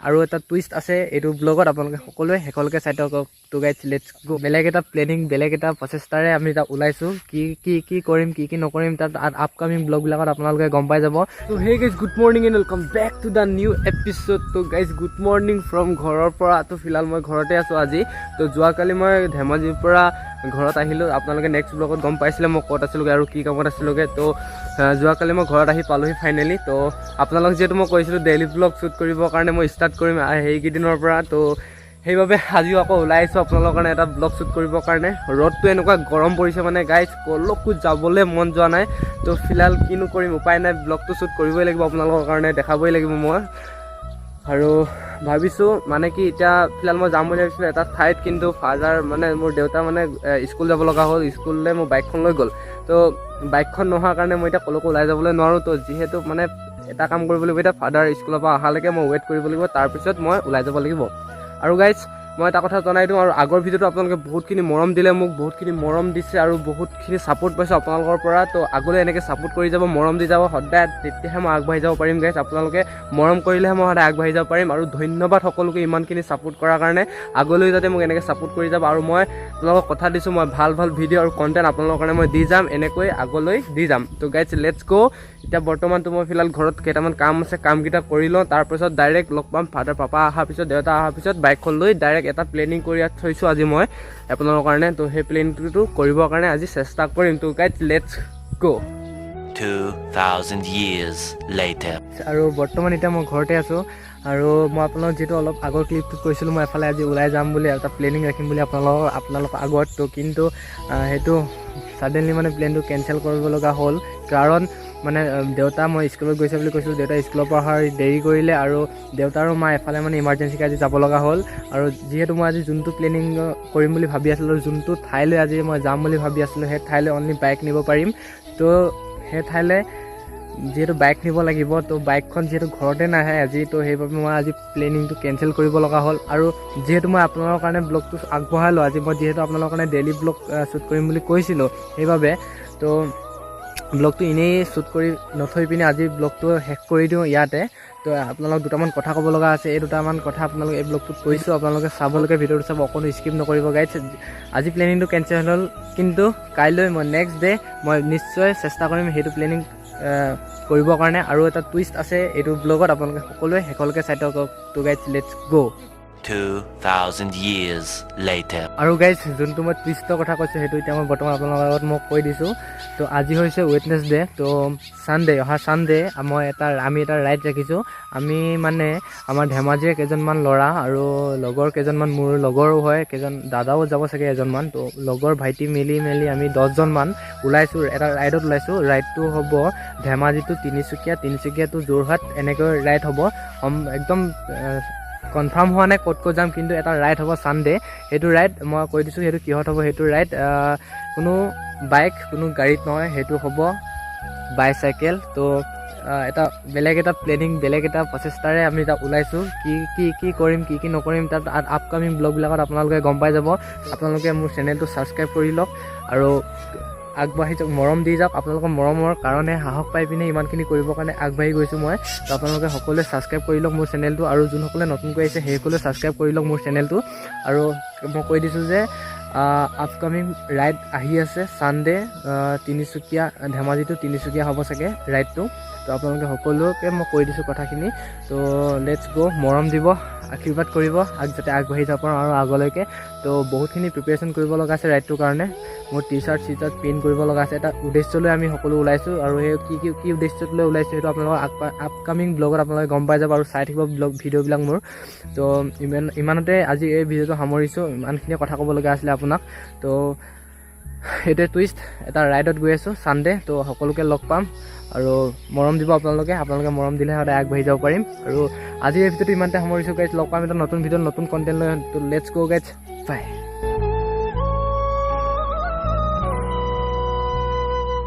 আৰু এটা টুইষ্ট আছে এইটো ব্লগত, আপোনালোকে সকলোৱে শেষলৈকে চাই থাকক। তো গাইজ, let's গ'। বেলেগ এটা প্লেনিং, বেলেগ এটা প্ৰচেষ্টাৰে আমি এতিয়া ওলাইছোঁ। কি কি কি কৰিম, কি কি নকৰিম, তাত আপকামিং ব্লগবিলাকত আপোনালোকে গম পাই যাব। তো hey guys, good morning and welcome back to the new episode. তো গাইজ, গুড মৰ্ণিং ফ্ৰম ঘৰৰ পৰা। তো ফিলহাল মই ঘৰতে আছোঁ আজি। তো যোৱাকালি মই ধেমাজিৰ পৰা ঘৰত আহিলোঁ। আপোনালোকে নেক্সট ব্লগত গম পাইছিলে মই ক'ত আছিলোঁগৈ আৰু কি কামত আছিলোঁগৈ। তো যোৱাকালি মই ঘৰত আহি পালোহি ফাইনেলি। তো আপোনালোক যিহেতু মই কৈছিলোঁ ডেইলি ব্লগ শ্বুট কৰিবৰ কাৰণে মই ষ্টাৰ্ট কৰিম সেইকেইদিনৰ পৰা, তো সেইবাবে আজিও আকৌ ওলাই আহিছোঁ আপোনালোকৰ কাৰণে এটা ব্লগ শ্বুট কৰিবৰ কাৰণে। ৰ'দটো এনেকুৱা গৰম পৰিছে মানে গাইজ, ক'লৈকো যাবলৈ মন যোৱা নাই। তো ফিলহাল কিনো কৰিম, উপায় নাই, ব্লগটো শ্বুট কৰিবই লাগিব, আপোনালোকৰ কাৰণে দেখাবই লাগিব মই। আৰু ভাবিছোঁ মানে কি, এতিয়া ফিলহাল মই যাম বুলি ভাবিছিলোঁ এটা ঠাইত, কিন্তু ফাদাৰ মানে মোৰ দেউতা মানে স্কুল যাব লগা হ'ল। স্কুললৈ মোৰ বাইকখন লৈ গ'ল। তো বাইকখন নোহোৱাৰ কাৰণে মই এতিয়া ক'লৈকো ওলাই যাবলৈ নোৱাৰোঁ। তো যিহেতু মানে এটা কাম কৰিব লাগিব, এতিয়া ফাদাৰ স্কুলৰ পৰা অহালৈকে মই ৱেইট কৰিব লাগিব, তাৰপিছত মই ওলাই যাব লাগিব। আৰু গাইজ, মই এটা কথা জনাই দিওঁ, আৰু আগৰ ভিডিঅ'টো আপোনালোকে বহুতখিনি মৰম দিলে, মোক বহুতখিনি মৰম দিছে আৰু বহুতখিনি ছাপোৰ্ট পাইছোঁ আপোনালোকৰ পৰা। তো আগলৈ এনেকৈ ছাপোৰ্ট কৰি যাব, মৰম দি যাব সদায়, তেতিয়াহে মই আগবাঢ়ি যাব পাৰিম। গাইজ, আপোনালোকে মৰম কৰিলেহে মই সদায় আগবাঢ়ি যাব পাৰিম। আৰু ধন্যবাদ সকলোকে ইমানখিনি ছাপোৰ্ট কৰাৰ কাৰণে। আগলৈ যাতে মোক এনেকৈ ছাপোৰ্ট কৰি যাব। আৰু মই আপোনালোকক কথা দিছোঁ, মই ভাল ভাল ভিডিঅ' আৰু কণ্টেণ্ট আপোনালোকৰ কাৰণে মই দি যাম, এনেকৈ আগলৈ দি যাম। তো গাইজ, let's গ'। এতিয়া বৰ্তমানটো মই ফিলহাল ঘৰত কেইটামান কাম আছে, কামকেইটা কৰি লওঁ, তাৰপিছত ডাইৰেক্ট লগ পাম ফাদাৰ, পাপা অহাৰ পিছত, দেউতা অহাৰ পিছত বাইকখন লৈ ডাইৰেক্ট এটা প্লেনিং কৰি ইয়াত থৈছোঁ আজি মই আপোনালোকৰ কাৰণে। তো সেই প্লেনিংটো কৰিবৰ কাৰণে আজি চেষ্টা কৰিম। তো গাইজ, let's গ'। 2,000 years later. আৰু বৰ্তমান এতিয়া মই ঘৰতে আছোঁ। আৰু মই আপোনালোক যিটো অলপ আগৰ ক্লিপটোত কৈছিলোঁ, মই এফালে আজি ওলাই যাম বুলি, এটা প্লেনিং ৰাখিম বুলি আপোনালোকৰ আগত। তো কিন্তু সেইটো ছাডেনলি মানে প্লেনটো কেঞ্চেল কৰিব লগা হ'ল, কাৰণ মানে দেউতা মই স্কুলত গৈছে বুলি কৈছিলোঁ, দেউতা স্কুলৰ পৰা অহাৰ দেৰি কৰিলে আৰু দেউতা আৰু মা এফালে মানে ইমাৰ্জেঞ্চিকৈ আজি যাব লগা হ'ল। আৰু যিহেতু মই আজি যোনটো প্লেনিং কৰিম বুলি ভাবি আছিলোঁ, যোনটো ঠাইলৈ আজি মই যাম বুলি ভাবি আছিলোঁ, সেই ঠাইলৈ অনলি বাইক নিব পাৰিম। তো সেই ঠাইলৈ যিহেতু বাইক নিব লাগিব, তো বাইকখন যিহেতু ঘৰতে নাহে আজি, তো সেইবাবে মই আজি প্লেনিংটো কেঞ্চেল কৰিব লগা হ'ল। আৰু যিহেতু মই আপোনালোকৰ কাৰণে ব্লগটো আগবঢ়ালোঁ আজি, মই যিহেতু আপোনালোকৰ কাৰণে ডেইলি ব্লগ শ্বুট কৰিম বুলি কৈছিলোঁ, সেইবাবে তো ব্লগটো এনেই শ্বুট কৰি নথৈ পিনে আজি ব্লগটো শেষ কৰি দিওঁ ইয়াতে। তো আপোনালোক দুটামান কথা ক'ব লগা আছে, এই দুটামান কথা আপোনালোক এই ব্লগটোত কৈছোঁ, আপোনালোকে চাবলৈকে ভিডিঅ'টো চাব, অকণো স্কিপ নকৰিব। গাইজ, আজি প্লেনিংটো কেঞ্চেল হ'ল, কিন্তু কাইলৈ মই নেক্সট ডে মই নিশ্চয় চেষ্টা কৰিম সেইটো প্লেনিং কৰিবৰ কাৰণে। আৰু এটা টুইষ্ট আছে এইটো ব্লগত, আপোনালোকে সকলোৱে শেষলৈকে চাই থাকক। তো গাইজ, let's গ'। 2,000 years later. আৰু গাইজ, যোনটো মই টুইষ্টৰ কথা কৈছোঁ, সেইটো এতিয়া মই বৰ্তমান আপোনালোকৰ আগত মই কৈ দিছোঁ। তো আজি হৈছে ৱেডনেছডে, তো ছানডে, অহা ছানডে মই এটা আমি এটা ৰাইড ৰাখিছোঁ। আমি মানে আমাৰ ধেমাজিৰ কেইজনমান ল'ৰা আৰু লগৰ কেইজনমান, মোৰ লগৰো হয় কেইজন, দাদাও যাব চাগে এজনমান। তো লগৰ ভাইটি মিলি মেলি আমি 10জনমান ওলাইছোঁ, এটা ৰাইডত ওলাইছোঁ। ৰাইডটো হ'ব ধেমাজি টু তিনিচুকীয়া, তিনিচুকীয়া টু যোৰহাট, এনেকৈ ৰাইড হ'ব। একদম কনফাৰ্ম হোৱা নাই ক'ত ক'ত যাম, কিন্তু এটা ৰাইড হ'ব ছানডে। সেইটো ৰাইড মই কৈ দিছোঁ, সেইটো কিহত হ'ব। সেইটো ৰাইড কোনো বাইক, কোনো গাড়ীত নহয়, সেইটো হ'ব বাইচাইকেল। তো এটা বেলেগ এটা প্লেনিং, বেলেগ এটা প্ৰচেষ্টাৰে আমি এটা ওলাইছোঁ। কি কি কি কৰিম, কি কি নকৰিম, তাত আপকামিং ব্লগবিলাকত আপোনালোকে গম পাই যাব। আপোনালোকে মোৰ চেনেলটো ছাবস্ক্ৰাইব কৰি লওক আৰু আগবাঢ়ি যাওক, মৰম দি যাওক। আপোনালোকৰ মৰমৰ কাৰণে সাহস পাই পিনে ইমানখিনি কৰিবৰ কাৰণে আগবাঢ়ি গৈছোঁ মই। তো আপোনালোকে সকলোৱে ছাবস্ক্ৰাইব কৰি লওক মোৰ চেনেলটো, আৰু যোনসকলে নতুনকৈ আহিছে সেইসকলে ছাবস্ক্ৰাইব কৰি লওক মোৰ চেনেলটো। আৰু মই কৈ দিছোঁ যে আপকামিং ৰাইড আহি আছে ছানডে, তিনিচুকীয়া, ধেমাজি টু তিনিচুকীয়া হ'ব চাগে ৰাইডটো। তো আপোনালোকে সকলোকে মই কৈ দিছোঁ কথাখিনি। তো let's গ'। মৰম দিব, আশীৰ্বাদ কৰিব, যাতে আগবাঢ়ি যাব পাৰোঁ আৰু আগলৈকে। তো বহুতখিনি প্ৰিপেৰেশ্যন কৰিব লগা আছে ৰাইডটোৰ কাৰণে। মোৰ T chart C chart print কৰিব লগা আছে। এটা উদ্দেশ্য লৈ আমি সকলো ওলাইছোঁ, আৰু সেই কি কি কি উদ্দেশ্যত লৈ ওলাইছোঁ, সেইটো আপোনালোকৰ আপকামিং ব্লগত আপোনালোকে গম পাই যাব আৰু চাই থাকিব ব্লগ ভিডিঅ'বিলাক মোৰ। তো ইমানতে আজি এই ভিডিঅ'টো সামৰিছোঁ। ইমানখিনি কথা ক'ব লগা আছিলে আপোনাক। তো সেইটোৱে টুইষ্ট, এটা ৰাইডত গৈ আছোঁ ছানডে। তো সকলোকে লগ পাম আৰু মৰম দিব আপোনালোকে। আপোনালোকে মৰম দিলেহে সদায় আগবাঢ়ি যাব পাৰিম। আৰু আজিৰ এই ভিডিঅ'টো ইমানতে সামৰিছোঁ গাইজ। লগ পাম এটা নতুন ভিডিঅ'ত নতুন কণ্টেণ্ট লৈ। তো let's গ' গাইজ, বাই।